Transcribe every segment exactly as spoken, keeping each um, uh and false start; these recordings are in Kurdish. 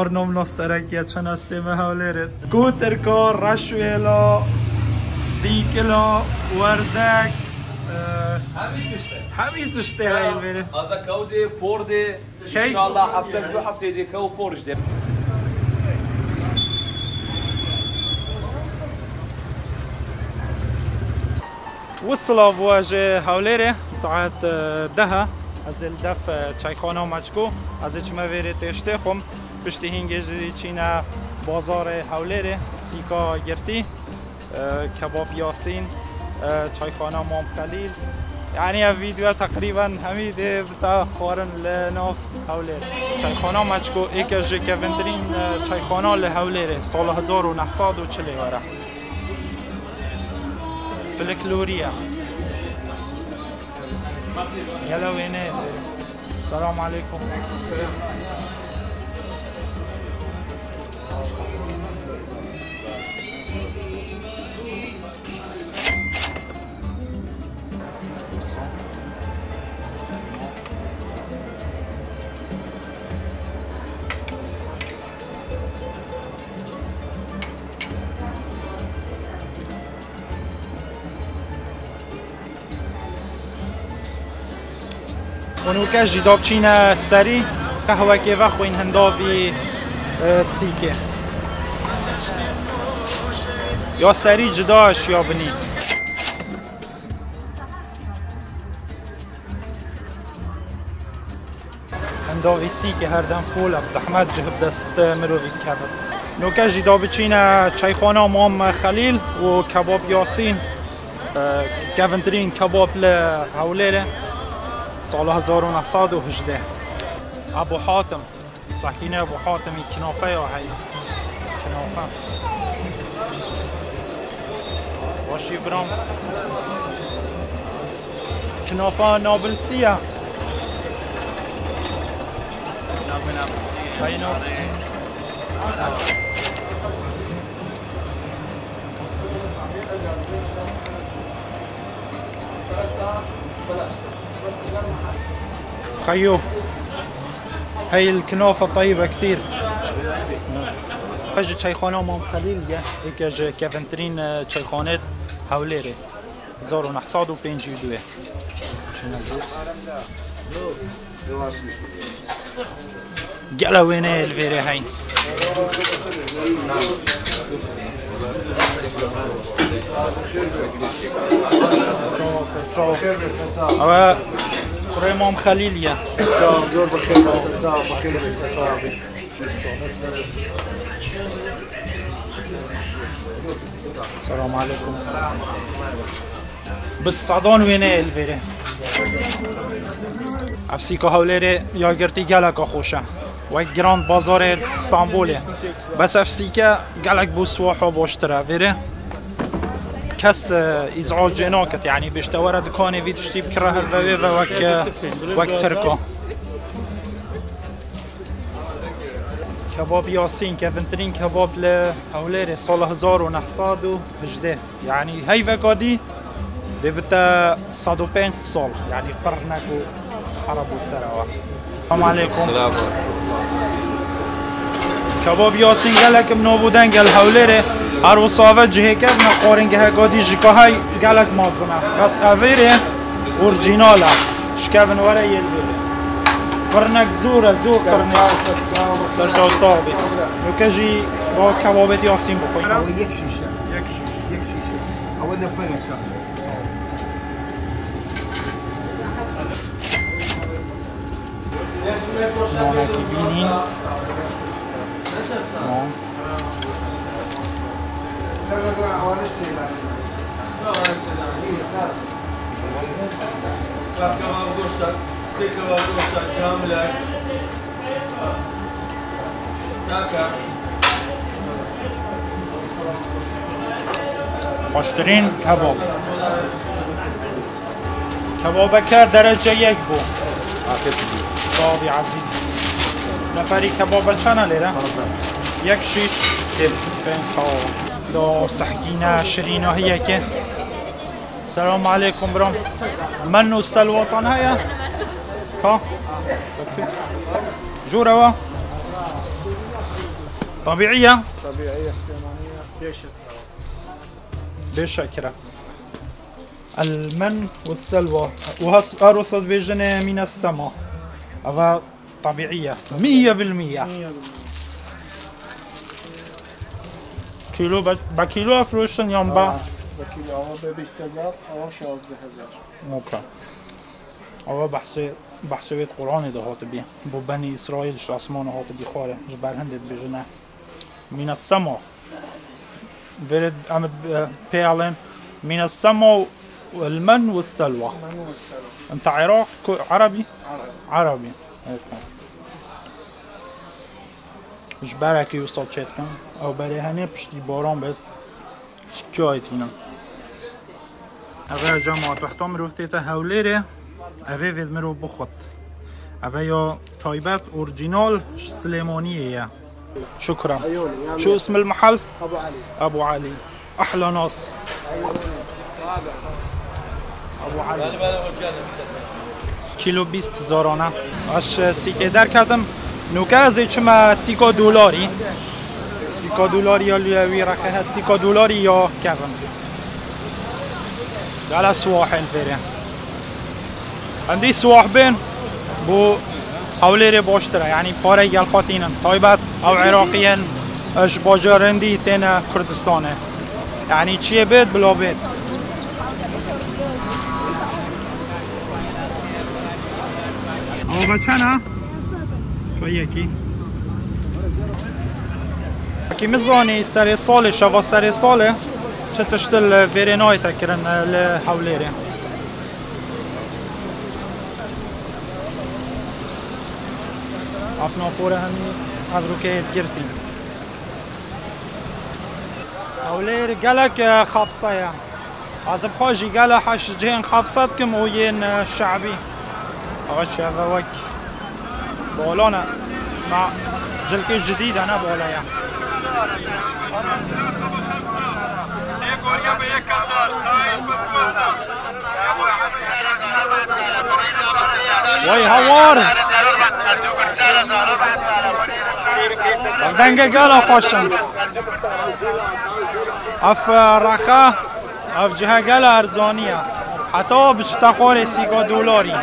Barnamna serek ya çend hestê me Hewlêrê. Ku Tirka, reşwêla, dîkila, werdek, e, Hemî tişt e. Hemî tiştê heyvêrê. Aza kewdê, pordê, Şey- inşallah heftek du heftê dê kew porj de. Wi silav we ji Hewlêrê. Saet, e, deh e. Ez ê li def, e, çayxana me çiko. Ez ê çime vêrê têştê xwim. Piştî hîngê jî çîne bazarê Hewlêrê, sîka girtî, e, kebab Yasîn, e, çayxana Mam Xelîl. Yanî ev vîdyoya teqrîben hemî dê bite xwarin li nav Hewlêrê. Çayxana me çiko êke ji kevintirîn, e, çayxana li Hewlêrê, sala hezar û neh sed û çilê were. Filikloriye. Gelo wêne. Selam aleykum. Xwînûke jî da biçîne serî, qehwekê vexwîn hinda vî, e, sîkê. Ya serî cida eş ya binî. Hinda vî sîkê her dem fol e, bi zehmet cih bi dest mirovî dikevit. Noke jî da biçîne çayxana Mam Xelîl û kebab Yasîn, e, kevintirîn kebab li Hewlêrê, sala hezar û neh sed û hejdeh. Ebu Hatim. Sekîne Ebu Hatimî kinafeya heye. Kinafe. Başî biram. Kinafa nabilsiya. Kinafe nabilsiya. Beyno. Xeyo. Hey, el kinofa tayyibe ketîr. Ji çayxana Mam Xelîl ye. Êke ji kevintirîn, e, çayxanê Hewlêrê. Hezar û neh sed û pêncî û du. Gelo wêneyê li vêrê heyn. Ew kurê Mam Xelîl ye. Çaw, zor bixêr be, çaw, bixêr be, çaw. Selam aleykum. Bi sedan wêneyê li vêrê. Ev sîka Hewlêrê ya girtî geleka xweş e. Wek Grand Bazarê Stenbolê. Bes ev sîke gelek bo siwaha baştir e. Vêrê kes, e, îz'acê nakit. Yanî bêjte were dikanê vî tiştî bikire her vevê ve wek, e, wek Tirka. Kebab Yasîn, kevintirîn kebab li Hewlêrê, sala hezar û neh sed û hejdeh. Yanî heyveka dî dê bite sed û pênc sal. Yanî qirnek û hereb û sere we. Selam aleykum. Selam. Kebab Yasîn gelek bi nav û deng e li Hewlêrê. Her wisa ve cihê kevn e, qorîngeheka dî jî ka hey gelek mezin e. Bes evêrê orîjînal e. Şikevin were yê li vêrê. Qirnek zor e, zor qirnek. Ser çaw, ser çaw. Ser çaw sax bî. Nuke jî ba kebabêt Yasîn bixwîn. Ew yek şîşe. Yek şîş. Yek şîşe. Ew nefereke. Nanekî bînî. Tamam. Kebab goşta, sê kebab goşta, kamilek. Taka. Xweştirîn kebab. Kebabeke derece yek bû. Afiyet olsun. Sağ ol, Aziz. Neferî kebaba çana lêre? Fazla. Yek şiş. Temiz. Ben sağ ol. Do sehkîne şirîna hiyeke. Selam aleykum bro. Menû stelwatan heye? Ha? Jûr ewa? طبيعية؟ طبيعية سليمانية. بيش شكرا. المن والسلوى. وهس-، أرسل بيجنة من السما. هذا طبيعية. مية بالمية. Kîlo be, be kîlo efroşin yan be? Aa, be kîlo, awa be bîst hezar, awa şazdeh hezar. Okey. Awa behsê, behsê wê di Quranê de hatibî. Bo Benî Îsraîl ji asmanê hatibî xwarê. Ji ber hindê dibêjine. Mîne sema. Vêrê em, e, pê alên. Mîne sema û el men û selwa. Men û selwa. Ente Iraq, ku, Erebî? Erebî. Erebî. Okey. Ji berekî wisa çêdikin. Ew berê henê piştî baran bêt. Çi çay tînin. Eve cemaat wexta mirov tête Hewlêrê, evê vê mirov bixwit. Eve ya taybet, orîjînal ji Silêmaniyê ye. Şukran. Şu ismil mahal? Abu Ali. Abu Ali. Ahla nas. Abu Ali. Kîlo bîst zarana. Ez ji sîkê derketim. Nûke ez ê çime sîka dolarî. Sîka dolarî ya li wî reqe hest. Sîka dolarî ya kevin. Gala siwahên vêrê. Endî siwah bên bo Hewlêrê baştir e. Yanî parey gel xwe tînin. Taybet ew Iraqiyên ji bajarên dî têne Kurdistanê. Yanî çiyê bêt, bila bêt. Ew be çend e? Xwe yekî. Wekî min zanî serê salê, şeva serê salê çi tişt li vêrê nayête kirin li Hewlêrê. Afna xore hemî ev rûkê girtî. Hewlêr gelek, e, xapse ye. Ez bi xwe jî gele heş cihên xapse dikim û yên, e, şe'bî. Ew çi eve wek bolan e. Ma cilkê cidîd e, ne bole ye. Wey hawar! Ev denge gela xweş in. Ev, e, rexe, ev cihe gela erzanî ye. Heta biçite xwarê sîka dolarî.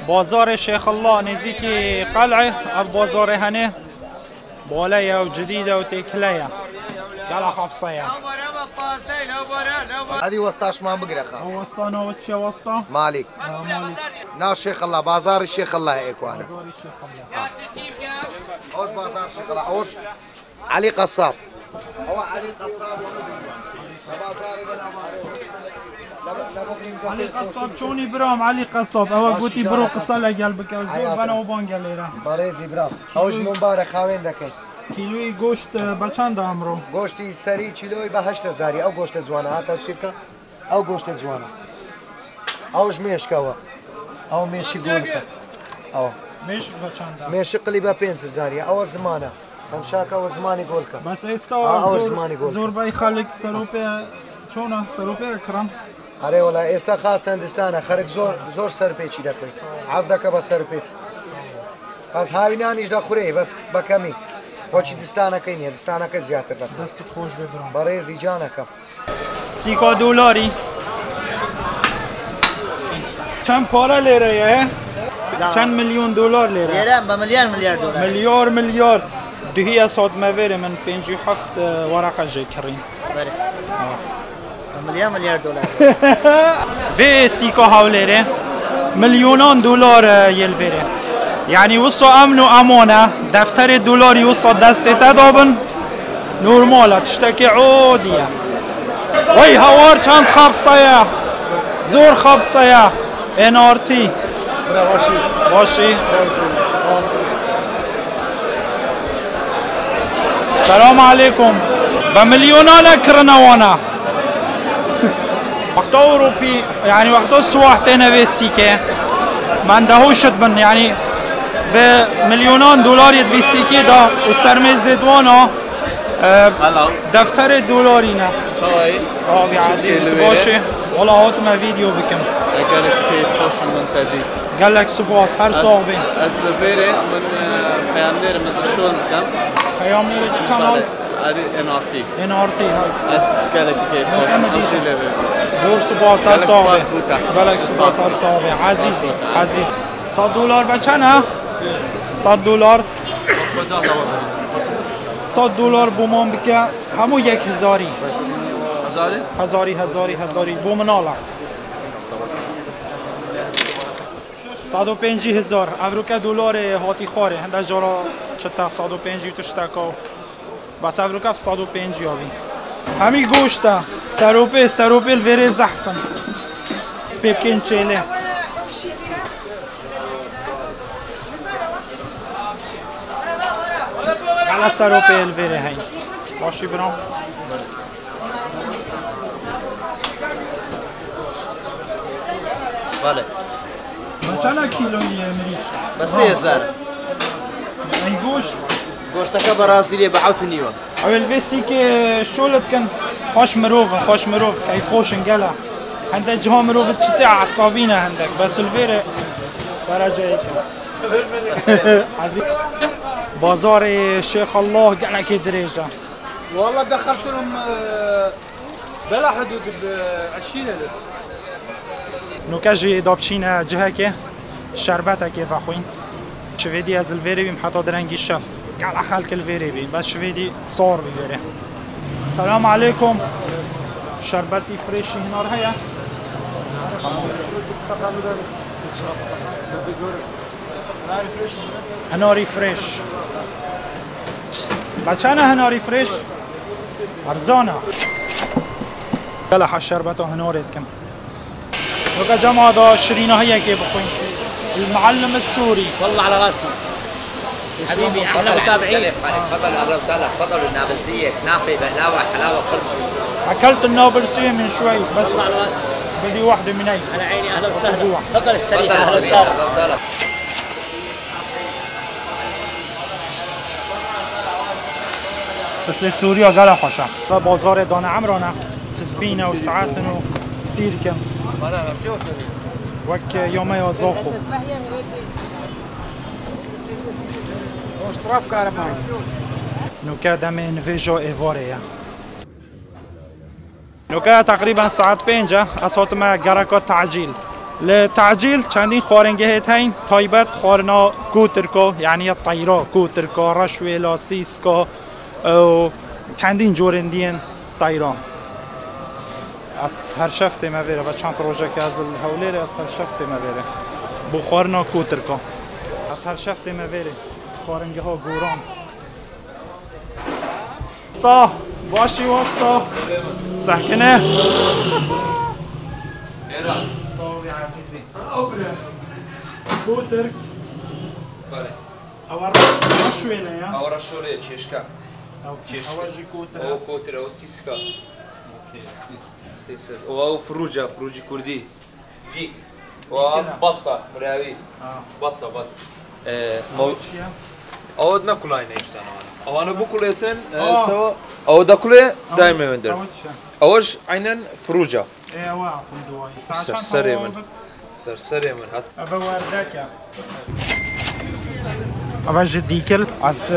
Bazarê Şêxillah nêzîkî qel'ê, ev bazarê henê. Bole ye û cidîd e û têkile ye. Gela xapse ye. Hadi westaşman bigire xa. Ew westa nava çi ye westa? Malik. Ha, Malik. Na Şêxillah, bazarê Şêxillah ê kwane. Bazarê Şêxillah. Hoş bazar Şêxillah, hoş. Ali Qasab. Ewa Ali Qasab. Elî Qesab, çonî biram, Elî Qesab. Ewa gotî biro qisa legel bike. Zor bena û bange lêre. Barêzî biram. Ew ji min bare xawên deke. Kîloyî goşt, e, be çend e emro? Goştî serî kîloyî be heşt hezarî. Ew goşte ciwan e. Hata çîka. Ew goşte ciwan e. Ew ji mêşka we. Ew mêşî golke. Ew. Mêşik be çend e? Mêşik qilî be pênc hezarî. Ew ziman e. Temşaka we zimanî golke. Bes êsta zor, zimanî golke. Zor bey xelk seropê çona, seropê kiran. Erê wela êsta xasten distane. Xerik zor, zor serpêçî deke. Ez deke be serpêç. Bes hawînan îş de xurê, bes be kemî. Xweçî distaneke niye, distaneke ziyatir deke. Dest xweş be biram. Barêzî caneke. Sîka dolarî. Çend para lêre ye? Ya. Çend milyon dolar lêre? Lêre be milyar milyar dolar. Milyar milyar. Duhî ez hatime vêrê min pêncî û heft, e, wereqe jê kirîn. Berê. Ha. Be milyar milyar dolar. Vê sîka Hewlêrê milyonan dolar, e, yê li vêrê. Yanî wisa emn û eman e. Defterê dolarî wisa destê te dabin. Normal e, tiştekî odî ye. Wey hawar çend xapse ye. Zor xapse ye. N R T. Bira başî. Başî. Selam aleykum. Be milyonan e kirine wana. Wexta Ewropî, yanî wexta siwah têne vê sîkê. Mendehû şit bin, yanî bi milyonan dolarê di vî sîkê de û sermê zêdwana. Ee, Hello. Defterê dolarî ne. Çawayî? Sax bî, çi ezîz, dikê li tu wêrê? Baş î? Wela hatime vîdeo bikim. Eger tu keyf xweş in min te dît. Gelek spas, her sax bî. Ez li vêrê min, e, peyamnêrê min zişon dikim. Peyamnêrê çi kanal? Erê, N R T. N R T, ha. Ez gelekî keyf xweş im. Em jî lê vê. Zor spas, her sax bî. Gelek spas, her sax bî. Ezîz, ezîz. Sed dolar be çend e? Sed dolar. Sed dolar bo man bike. Hemû yek hezarî. Hezarî? Hezarî, hezarî, hezarî. Bo min ala. Sed û pêncî hezar. Evroke dolarê hatî xwarê. Hinde jara çi te sed û pêncî û tişteka. Bes evroke sed û pêncî avî. Hemî goşt e. Seropê, seropê li vêrê zehf in. Pê bikên çêlê. Gala seropê li vêrê hey. Başî bira. Bale. Be çend kîlo ye mirîş? Be sê hezar. Ey goşt? Goşteke Brazîlê be hewt û nîv e. Ew li vê sîkê şol dikin. Xweş mirov in, xweş mirov, keyfxweş in gela. Hende ciha mirov çitê esabî ne hendek. Bes li vêrê dereceyek e. Ezîz. Bazarê Şêx Allah gelekê dirêj e. Walla dexiltihum, e, bela hudud bi eşîn elif. Nuke jî da biçîne cihekê, şerbetekê vexwîn. Şivêdî ez li vêrê bîm heta direngî şev. Gela xelk li vêrê bî. Bes şivêdî sar bî vêrê. Selam aleykum. Şerbetî freşî hinar heye? Hinarî freş. Be çend e hinarî freş? Erzan e. Gela ha şerbeta hinarê dikim. Weke cema da şirîna heyekê bixwin. المعلم السوري. والله على راسي. حبيبي، أحلى متابعين. تفضل، أهلا وسهلا، تفضل، النابلسية، كنافة، بقلاوة، حلاوة، قرمة. أكلت النابلسية من شوي، بس والله على راسي. بدي واحدة من هي. على عيني، أهلا وسهلا. تفضل استريح، تفضل أهلا استريح، وسهلا. أهلا وسهلا. Tiştê Sûriya gela xweş e. Ve bazarê Dane Emran e. Tizbîn e û saetin û tîrk in. Wek yameya Zaxo. Nuke demê nivêja êvarê ye. Nuke teqrîben saet pênc e, ez hatime gereka tacîl. Li tacîl çendîn xwaringehêt heyn, taybet xwarina kûtirko, yanî ya teyra, kûtirka, reşwêla, sîska û çendîn corên diyên teyran. Ez her şev tême vêre, ve çend rojeke ez li Hewlêrê, ez her şev tême vêre. Bo xwarina kûtirka. Ez her şev tême vêre. Xwaringeha goran. Wasta, başî wasta. Sehkine. Sağ ol ya Azîzî. Kûtirk. Bale. Ew reş wêne ya. Ew reş wêne çêşka. Ew, çêşka. Ew jî kûtir e. Ew kûtir e, ew sîska. Okey, sîs. Sîs. O ew firûca, firûcî kurdî. Dîk. Wa batta, mirewî. Ha. Batta, bat. E, Ew çi ye? Ew ne kulay ne işte ana. Ewana bu kuletin, e, Aa. Sewa. Ew da kule daime önder. Ew çi ye? Ew aynen furuca. E, ew a xundu ay. Ser serê min. Ser serê min hat. Eve werdek e. Eve ji dîkil, ez,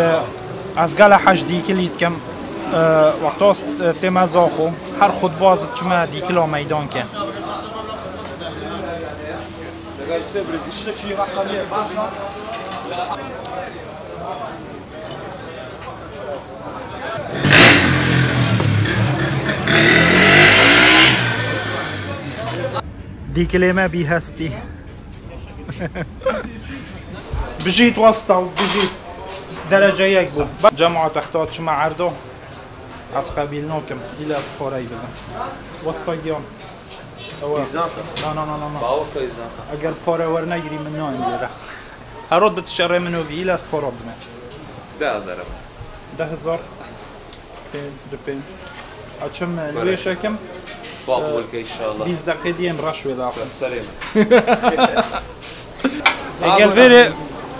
ez gele hej dîkilî dikim. E, wexta ez tême Zaxo, her xutba ez çime dîkila meydan ke. Dîkilê me bî hestî. Bijît wasta û bijît. Derece yek bû. Cemaat exta çima erdo. Ez qebîl nakim. Île ez pareyî bidim. Wasta giyan. Ewa. Îzan. Na, na, na, na, na. Bawer ke îzan. Eger pare wernegirî min nayên lêre. Her rot bi tişerê min û vî île ez para bime. Deh hezar. Deh hezar. Pê, di pê. Açim, e, Bere. Lê şekim. Bak, e, welke inşallah. Bîst deqê diyên reş wê daxin. Ser-, serê min. Egel vêrê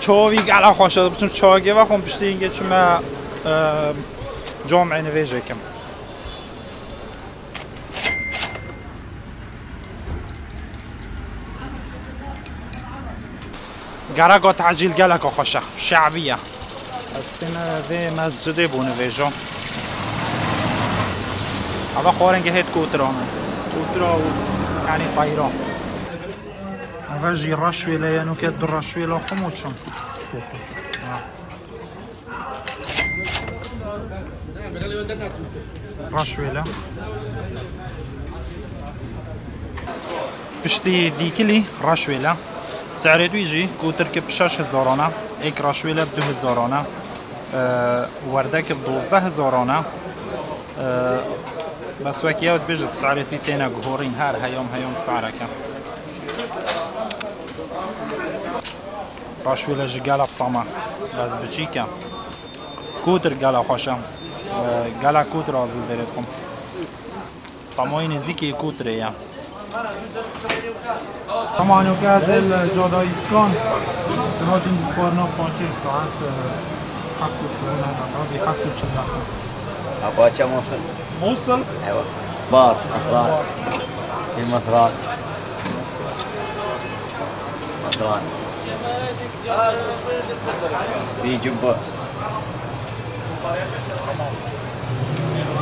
çavî gela xweş e, biçim çavê vexwim piştî hingê çime, e, camê nivêjê kim. Gereka tecîl geleka xweş e, şe'bî ye. Ez têne vê mescidê bû nivêjo. Eva xwaringehê di kotiran e. Kotira û, yanî, teyran. Eva jî reşwêle ye, nûke du reşwêla xwe moçin. Ha. Reşwêle. Piştî dîkilî reşwêle. Serê wî jî gotirki bi şeş hezaran e, êk reşwêle bi du hezaran e, e, werdeki bi dozdeh hezaran e. E, bes wekî ew dibêjit serê wî têne guhorîn, her heyom heyom sereke. Reşwêle jî gelek tam e, bes biçîk e. Kotir gela xweş e. Gela kotir azîl derê dixwim. Tamoyî nêzîkî kotirê ye. Tamam, yok, ez li Cadayî Îskan. Zihatin xwarina paçê saet, e, heft û sibûna, heft û çil daqiqe. Ha, paçe Mosul. Mosul? Ewa. Bar, Aslan. Fi Masran. Masran. Fi Cubba.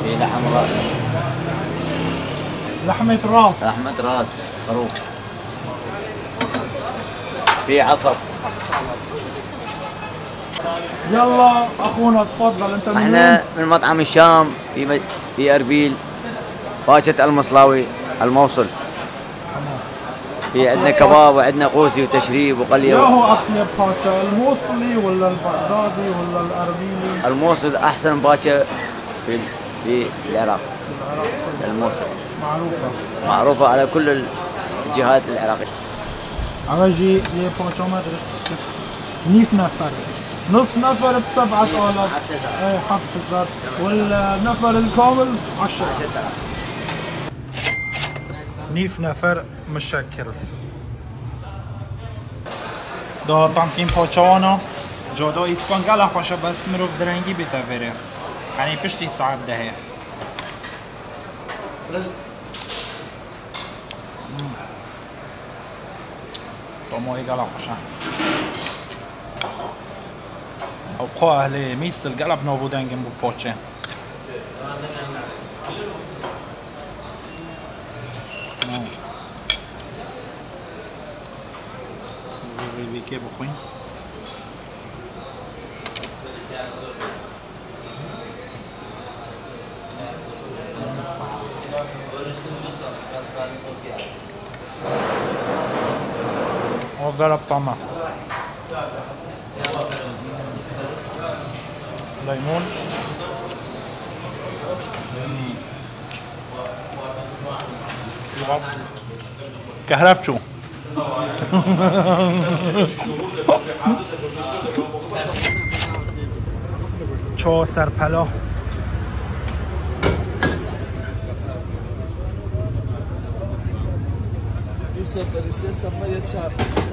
Fi lehm ras. لحمة راس. لحمة راس خروف. في عصب. يلا أخونا، تفضل، أنت من احنا وين؟ من مطعم الشام في م-، في أربيل، باجة المصلاوي الموصل. في عندنا كباب وعندنا قوسي وتشريب وقلي. يا هو أطيب باجة، الموصلي ولا البغدادي ولا الأربيلي؟ الموصل أحسن باجة في، في العراق. الموصل. معروفة. معروفة على كل الجهات العراقية. Ava jî yê paça me dirist kir. Nîf nefer. نص نفر بسبعة آلاف. Ê, heft hezar. والنفر الكامل عشرة. Nîf nefer mişekil. Da tamkîn paçawana. Cada Îskan gela xweş e, bes mirov direngî bête vêrê. Yanî piştî saet dehê. Hmm. Tomoyê gela xweş e. Ew xwe ehlê Mîsil gela bi nav û dengin bû poçê. Hmm. Vê vê kê bixwîn. O gela tam e. Leymun. Kehreb çû. Ço serpela. Du seferi, sê seferi, çar.